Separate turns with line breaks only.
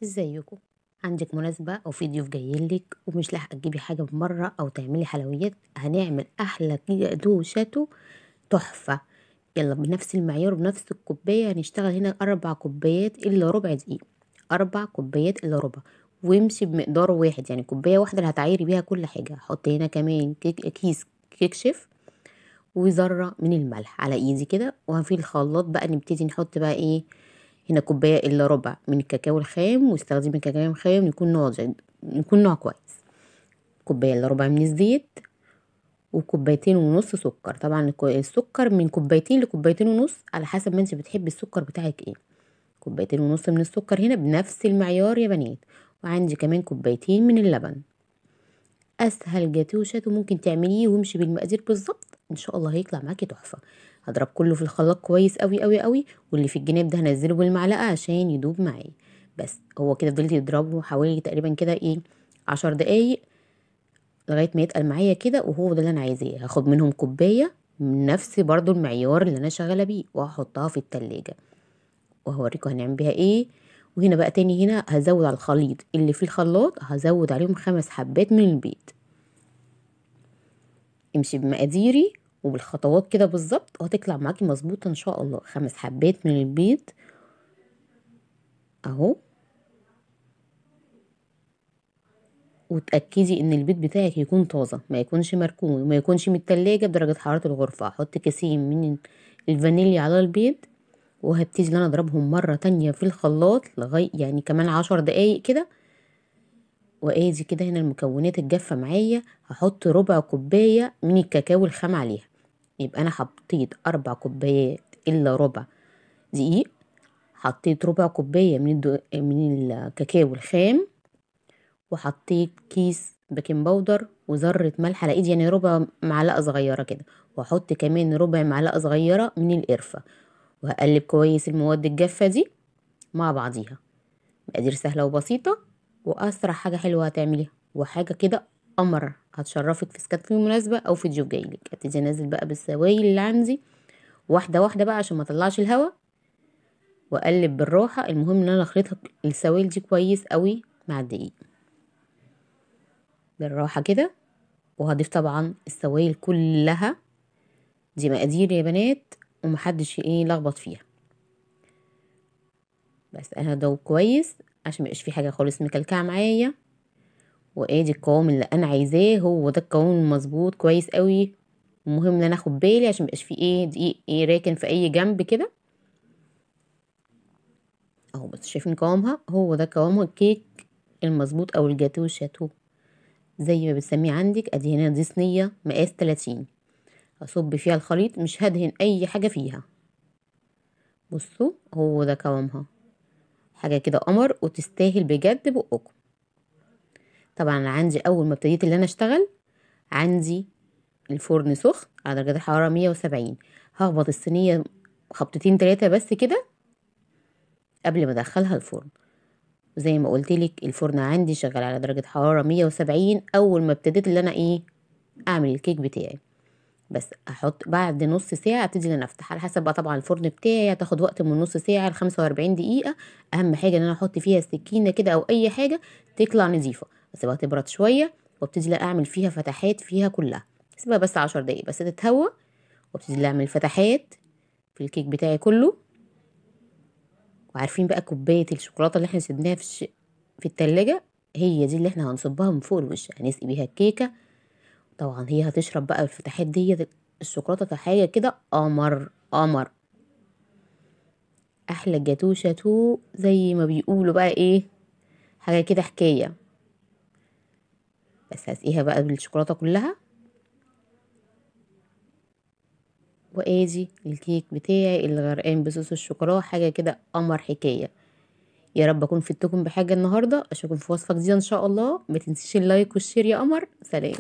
ازيكم؟ عندك مناسبة او في ضيوف جايين لك ومش لاحقة تجيبي حاجة بمرة او تعملي حلويات؟ هنعمل احلى جاتوه شاتو تحفة. يلا بنفس المعيار وبنفس الكوباية هنشتغل هنا 4 كوبايات الا ربع دقيق، 4 كوبايات الا ربع، وامشي بمقدار واحد، يعني كوباية واحدة اللي هتعايري بيها كل حاجة. حط هنا كمان كيس كيك شيف وذرة من الملح على ايدي كده. وفي الخلاط بقى نبتدي نحط بقى ايه هنا كوباية الا ربع من الكاكاو الخام، واستخدمي كاكاو خام يكون نوع جيد، يكون نوع كويس. كوباية الا ربع من الزيت، وكوبايتين ونص سكر. طبعا السكر من كوبايتين لكوبايتين ونص على حسب ما انت بتحبي السكر بتاعك ايه. كوبايتين ونص من السكر هنا بنفس المعيار يا بنات. وعندي كمان كوبايتين من اللبن. اسهل جاتوه شاتو ممكن تعمليه، وامشي بالمقادير بالظبط ان شاء الله هيطلع معاكي تحفة. هضرب كله في الخلاط كويس قوي قوي قوي، واللي في الجناب ده هنزله بالمعلقه عشان يدوب معايا. بس هو كده فضلت يضربه حوالي تقريبا كده ايه 10 دقايق لغاية ما يتقل معايا كده، وهو ده اللي انا عايزاه. هاخد منهم كوباية من نفس برضو المعيار اللي انا شغالة بيه، وهحطها في التلاجة وهوريكم هنعمل بيها ايه. وهنا بقى تاني هنا هزود على الخليط اللي في الخلاط، هزود عليهم 5 حبات من البيض. امشي بمقاديري وبالخطوات كده بالظبط وهتطلع معاكي مظبوطة ان شاء الله. 5 حبات من البيض اهو، وتأكدي ان البيض بتاعك يكون طازة، ما يكونش مركون وما يكونش من التلاجة بدرجة حرارة الغرفة. هحط كيسين من الفانيليا على البيض، وهبتدي ان انا اضربهم مرة تانية في الخلاط لغاية يعني كمان 10 دقايق كده. وادي كده هنا المكونات الجافة معايا. هحط ربع كوباية من الكاكاو الخام عليها، يبقى انا حطيت 4 كوبايات الا ربع دقيق، حطيت ربع كوباية من الكاكاو الخام، وحطيت كيس baking powder وذرة ملح على ايدي، يعني ربع معلقة صغيرة كده، واحط كمان ربع معلقة صغيرة من القرفة، وهقلب كويس المواد الجافة دي مع بعضيها. مقادير سهلة وبسيطة واسرع حاجة حلوة هتعمليها، وحاجة كده قمر هتشرفك في سكات في مناسبة او في ضيوف جايلك. ابتدي انزل بقى بالسوائل اللي عندي واحدة واحدة بقى عشان ما اطلعش الهوا، واقلب بالراحة. المهم ان انا اخلطها السوائل دي كويس قوي مع الدقيق بالراحة كده. وهضيف طبعا السوائل كلها، دي مقادير يا بنات ومحدش ايه لخبط فيها، بس انا هدوب كويس عشان ميبقاش في حاجة خالص مكلكعه معايا. وادي القوام اللي انا عايزاه، هو ده القوام المظبوط كويس قوي. المهم ان انا اخد بالي عشان ميبقاش فيه ايه دقيق ايه راكن في اي جنب كده اهو. بس شايفين قوامها؟ هو ده قوام الكيك المظبوط او الجاتوه شاتو زي ما بتسميه عندك. ادي هنا دي صينية مقاس 30، هصب فيها الخليط، مش هدهن اي حاجة فيها. بصوا هو ده قوامها، حاجة كده قمر وتستاهل بجد بقكم. طبعا عندي اول ما ابتديت اللي انا اشتغل عندي الفرن سخن على درجه الحرارة 170، هخبط الصينية خبطتين 3 بس كده قبل ما ادخلها الفرن. زي ما قلت لك الفرن عندي شغال على درجه حرارة 170 اول ما ابتديت اللي انا ايه اعمل الكيك بتاعي. بس احط بعد نص ساعة ابتدي ان انا افتح، على حسب بقى طبعا الفرن بتاعي هتاخد وقت من نص ساعة ل 45 دقيقة. اهم حاجة ان انا احط فيها السكينة كده او اي حاجة تطلع نظيفة، اسيبها تبرد شوية وابتدي لا اعمل فيها فتحات فيها كلها. اسيبها بس 10 دقايق بس تتهوى، وابتدي لا اعمل فتحات في الكيك بتاعي كله. وعارفين بقى كوباية الشوكولاتة اللي احنا سيبناها في التلاجة، هي دي اللي احنا هنصبها من فوق الوش، هنسقي بيها الكيكه. طبعا هي هتشرب بقى الفتحات دي الشوكولاتة، حاجة كده قمر قمر، احلى جاتوه شاتو زي ما بيقولوا بقى ايه، حاجة كده حكاية. بس هسقيها بقى بالشوكولاته كلها. وادي الكيك بتاعي اللي غرقان بصوص الشوكولاتة، حاجة كده قمر حكاية. يا رب اكون فدتكم بحاجة النهارده، اشوفكم في وصفه جديدة ان شاء الله. ما تنسيش ال like وال share يا قمر. سلام.